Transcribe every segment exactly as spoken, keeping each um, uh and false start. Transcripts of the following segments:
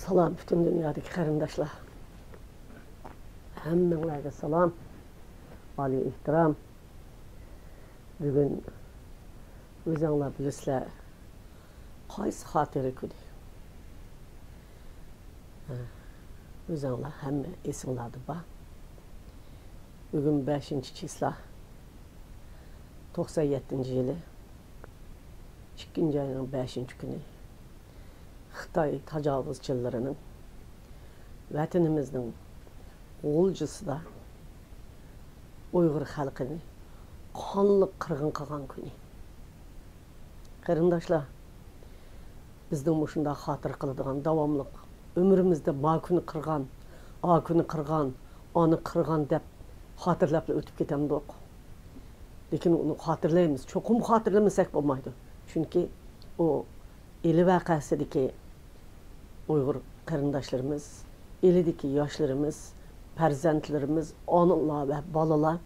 سالام، پۈتۈن دۇنيادىكى قېرىنداشلار. ھەممىڭلارغا سالام، ئالىي ئېھتىرام. بۈگۈن ئۆزۈڭلار بىلىسىلەر، قايسى خاتىرە كۈنى. ئۆزۈڭلار ھەممە ئېسىڭلاردا بار. بۈگۈن بەشىنچى چىسلا، توقسان يەتتىنچى يىلى، ئىككىنچى ئاينىڭ بەشىنچى كۈنى خىتاي تاجاۋۇزچىلىرىنىڭ ۋەتىنىمىزنىڭ غۇلجىسىدا ئۇيغۇر خەلقىنى قانلىق قىرغىن قىلغان كۈنى. قېرىنداشلار، بىزنىڭ مۇشۇنداق خاتىرە قىلىدىغان، داۋاملىق ئۆمرىمىزدە ما كۈنى قىرغان، ئا كۈنى قىرغان، ئانى قىرغان دەپ خاتىرىلەپلا ئۆتۈپ كېتەمدۇق. لېكىن ئۇنى خاتىرىلەيمىز. چوقۇم خاتىرىلىمىسەك بولمايدۇ. چۈنكى ئۇ ئىلى ۋەقەسىدىكى ئۇيغۇر قېرىنداشلىرىمىز، ئىلىدىكى ياشلىرىمىز، پەرزەنتلىرىمىز، ئانىلار ۋە بالىلار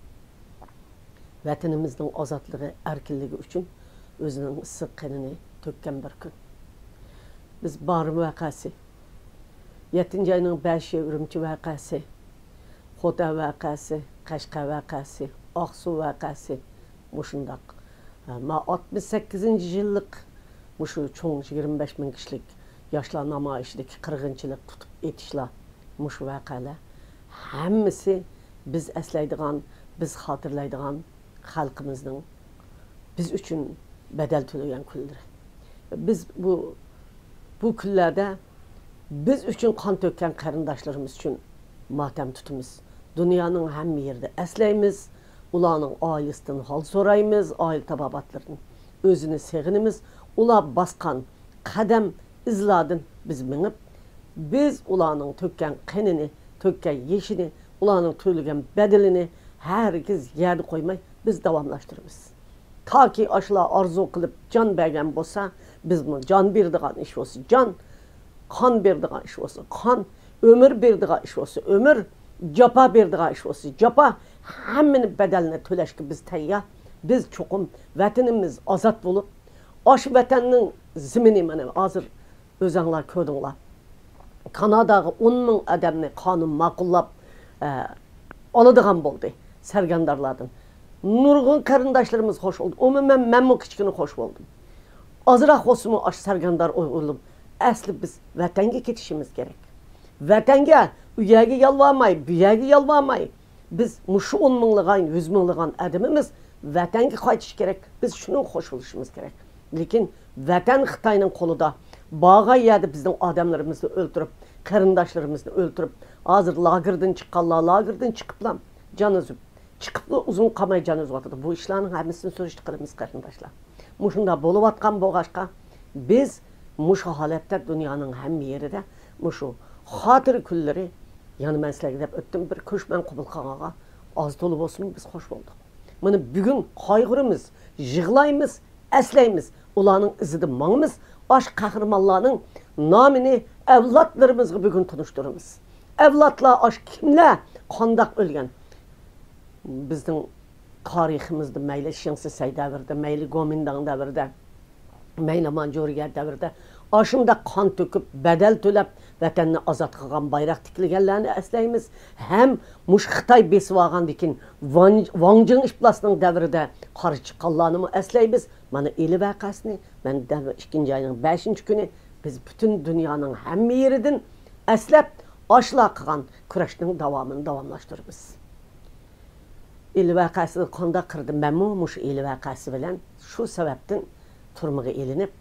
ۋەتىنىمىزنىڭ ئازادلىقى، ئەركىنلىكى ئۈچۈن ئۆزىنىڭ ئىسسىق قېنىنى تۆككەن بىر كۈن. بىز بارىن ۋەقەسى، يەتتىنچى ئاينىڭ بەشى ئۈرۈمچى ۋەقەسى، خوتەن ۋەقەسى، قەشقەر ۋەقەسى، ئاقسۇ ۋەقەسى، مۇشۇنداق، ھە، ما ئاتمىش سەككىزىنچى يىللىق مۇشۇ چوڭ يىگىرمە بەش مىڭ كىشىلىك ياشلار نامايىشىدىكى قىرغىنچىلىق، تۇتۇپ ئېتىشلار، مۇشۇ ۋەقەلەر ھەممىسى بىز ئەسلەيدىغان، بىز خاتىرىلەيدىغان خەلقىمىزنىڭ بىز ئۈچۈن بەدەل تۆلىگەن كۈنلىرى. بىز بۇ، بۇ كۈنلەردە بىز ئۈچۈن قان تۆككەن قېرىنداشلىرىمىز ئۈچۈن ماتەم تۇتىمىز. دۇنيانىڭ ھەممە يېرىدە ئەسلەيمىز. ئۇلارنىڭ ئائىلىسىدىن ھال سورايمىز، ئائىلە تاۋابىئاتلىرىدىن ئۆزىنى سېغىنىمىز. ئۇلار باسقان قەدەم ئىزلاردىن بىز مېڭىپ، بىز ئۇلارنىڭ تۆككەن قېنىنى، تۆككەن يېشىنى، ئۇلارنىڭ تۆلىگەن بەدىلىنى ھەرگىز يەردە قويماي، بىز داۋاملاشتۇرىمىز. تاكى ئاشۇلار ئارزۇ قىلىپ جان بەرگەن بولسا، بىزمۇ جان بېرىدىغان ئىش بولسا جان، قان بېرىدىغان ئىش بولسا قان، ئۆمۈر بېرىدىغان ئىش بولسا ئۆمۈر، جاپا بېرىدىغان ئىش بولسا جاپا، ھەممىنى بەدەلىنى تۆلەشكە بىز تەييار. بىز چوقۇم ۋەتىنىمىز ئازاد بولۇپ، ئاشۇ ۋەتەننىڭ زېمىنى، مانا ھازىر ئۆزەڭلار كۆردۈڭلار. كاناداغا ئون مىڭ ئادەمنى قانۇن ماقۇللاپ، ئە، ئالىدىغان بولدى سەرگەردانلاردىن. نۇرغۇن قېرىنداشلىرىمىز خوش بولدى. ئومۇمەن، مەنمۇ كىچىككىنە خوش بولدۇم. ئازراق بولسىمۇ ئاشۇ سەرگەردان ئويغىنىپ، ئەسلى بىز ۋەتەنگە كېتىشىمىز كېرەك. ۋەتەنگە، ئۇ يەرگە يالۋارماي، بۇ يەرگە يالۋارماي، بىز مۇشۇ ئون مىڭلىغان، يۈز مىڭلىغان ئادىمىمىز ۋەتەنگە قايتىشى كېرەك. بىز شۇنىڭغا خوش بولۇشىمىز كېرەك. لېكىن ۋەتەن خىتاينىڭ قولىدا، بارغان يەردە بىزنىڭ ئادەملىرىمىزنى ئۆلتۈرۈپ، قېرىنداشلىرىمىزنى ئۆلتۈرۈپ، ھازىر لاگېردىن چىققانلار لاگېردىن چىقىپلا جان ئۈزۈپ، چىقىپلا ئۇزۇن قالماي جان ئۈزۈۋاتىدۇ. بۇ ئىشلارنىڭ ھەممىسىنى سۈرۈشتە قىلىمىز، قېرىنداشلار. مۇشۇنداق بولۇۋاتقان بولغاچقا، بىز مۇشۇ ھالەتتە دۇنيانىڭ ھەممە يېرىدە مۇشۇ خاتىرە كۈنلىرى، يەنە مەن سىلەرگە دەپ ئۆتتۈم، بىر كۆچمەن قوبۇل قىلغانغا ئاز تولا بولسىمۇ بىز خوش بولدۇق. مانا بۈگۈن قايغۇرىمىز، يىغلايمىز، ئەسلەيمىز، ئۇلارنىڭ ئىزىدا ماڭىمىز. ئاشۇ قەھرىمانلارنىڭ نامىنى ئەۋلادلىرىمىزغا بۈگۈن تونۇشتۇرىمىز. ئەۋلادلار ئاشۇ كىملەر قانداق ئۆلگەن؟ بىزنىڭ تارىخىمىزدا مەيلى شىڭسىسەي دەۋرىدە، مەيلى گومىنداڭ دەۋرىدە، مەيلى مانجۇرىيە دەۋرىدە ئاشۇنداق قان تۆكۈپ، بەدەل تۆلەپ، ۋەتەننى ئازاد قىلغان، بايراق تىكلىگەنلەرنى ئەسلەيمىز. ھەم مۇشۇ خىتاي بېسىۋالغاندىن كېيىن ۋان-، ۋاڭ جىڭ ئىپلاسنىڭ دەۋرىدە قارشى چىققانلارنىمۇ ئەسلەيمىز. مانا ئىلى ۋەقەسىنى مەن دەل ئىككىنچى ئاينىڭ بەشىنچى كۈنى بىز پۈتۈن دۇنيانىڭ ھەممە يېرىدىن ئەسلەپ، ئاشۇلار قىلغان كۈرەشنىڭ داۋامىنى داۋاملاشتۇرىمىز. ئىلى ۋەقەسىنى قانداق قىردىم؟ مەنمۇ مۇشۇ ئىلى ۋەقەسى بىلەن شۇ سەۋەبتىن تۈرمىگە ئېلىنىپ،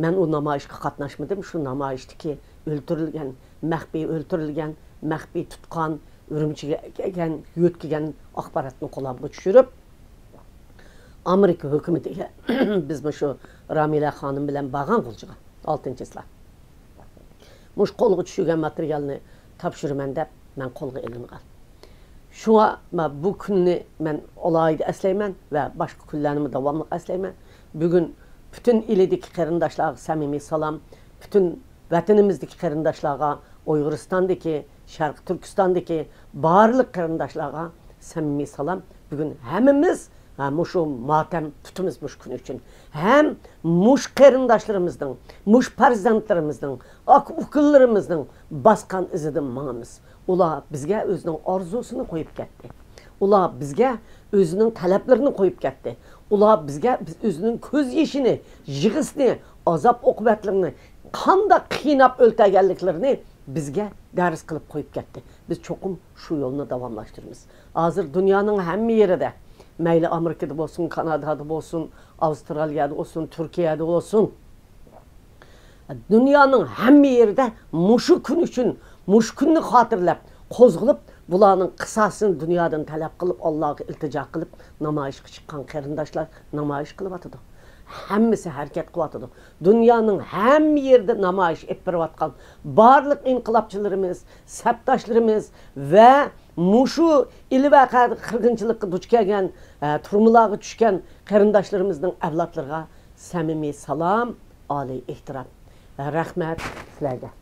مەن ئۇ نامايىشقا قاتناشمىدىم. شۇ نامايىشتىكى ئۆلتۈرۈلگەن، مەخپىي ئۆلتۈرۈلگەن، مەخپىي تۇتقان، ئۈرۈمچىگە ئەكەلگەن، يۆتكىگەن ئاخباراتنى قولۇمغا چۈشۈرۈپ، ئامېرىكا ھۆكۈمىتىگە بىز مۇشۇ رامىلە خانىم بىلەن بارغان غۇلجىغا، ئالتىنچى چىسلا. مۇشۇ قولغا چۈشۈرگەن ماتېرىيالنى تاپشۇرىمەن دەپ مەن قولغا ئېلىنغان. شۇڭا مەن بۇ كۈننى مەن ئالاھىدە ئەسلەيمەن ۋە باشقا كۈنلەرنىمۇ داۋاملىق ئەسلەيمەن. بۈگۈن پۈتۈن ئىلىدىكى قېرىنداشلارغا سەمىمىي سالام، پۈتۈن ۋەتىنىمىزدىكى قېرىنداشلارغا، ئۇيغۇرىستاندىكى، شەرقىي تۈركىستاندىكى بارلىق قېرىنداشلارغا سەمىمىي سالام. بۈگۈن ھەممىمىز مۇشۇ ماتەم تۇتىمىز مۇشۇ كۈن ئۈچۈن. ھەم مۇشۇ قېرىنداشلىرىمىزنىڭ، مۇشۇ پەرزەنتلىرىمىزنىڭ، ئاكا-ئۇكىلىرىمىزنىڭ باسقان ئىزىدىن ماڭىمىز. ئۇلار بىزگە ئۆزىنىڭ ئارزۇسىنى قويۇپ كەتتى. ئۇلار بىزگە ئۆزىنىڭ تەلەپلىرىنى قويۇپ كەتتى. ئۇلار بىزگە بىز ئۆزىنىڭ كۆز يېشىنى، يىغىسىنى، ئازاب-ئوقۇبەتلىرىنى، قانداق قىيناپ ئۆلتۈرگەنلىكلىرىنى بىزگە دەرس قىلىپ قويۇپ كەتتى. بىز چوقۇم شۇ يولنى داۋاملاشتۇرىمىز. ھازىر دۇنيانىڭ ھەممە يېرىدە، مەيلى ئامېرىكىدا بولسۇن، كانادادا بولسۇن، ئاۋسترالىيەدە بولسۇن، تۈركىيەدە بولسۇن، دۇنيانىڭ ھەممە يېرىدە مۇشۇ كۈن ئۈچۈن، مۇشۇ كۈننى خاتىرىلەپ، قوزغىلىپ، بۇلارنىڭ قىساسىنى دۇنيادىن تەلەپ قىلىپ، ئاللاغا ئىلتىجا قىلىپ، نامايىشقا چىققان قېرىنداشلار نامايىش قىلىۋاتىدۇ. ھەممىسى ھەرىكەت قىلىۋاتىدۇ. دۇنيانىڭ ھەممە يېرىدە نامايىش ئېلىپ بېرىۋاتقان بارلىق ئىنقىلابچىلىرىمىز، سەپداشلىرىمىز ۋە مۇشۇ ئىلى ۋەقەدە قىرغىنچىلىققا دۇچ كەلگەن، ئە، تۈرمىلارغا چۈشكەن قېرىنداشلىرىمىزنىڭ ئەۋلادلىرىغا سەمىمىي سالام، ئالىي ئېھتىرام. رەھمەت سىلەرگە.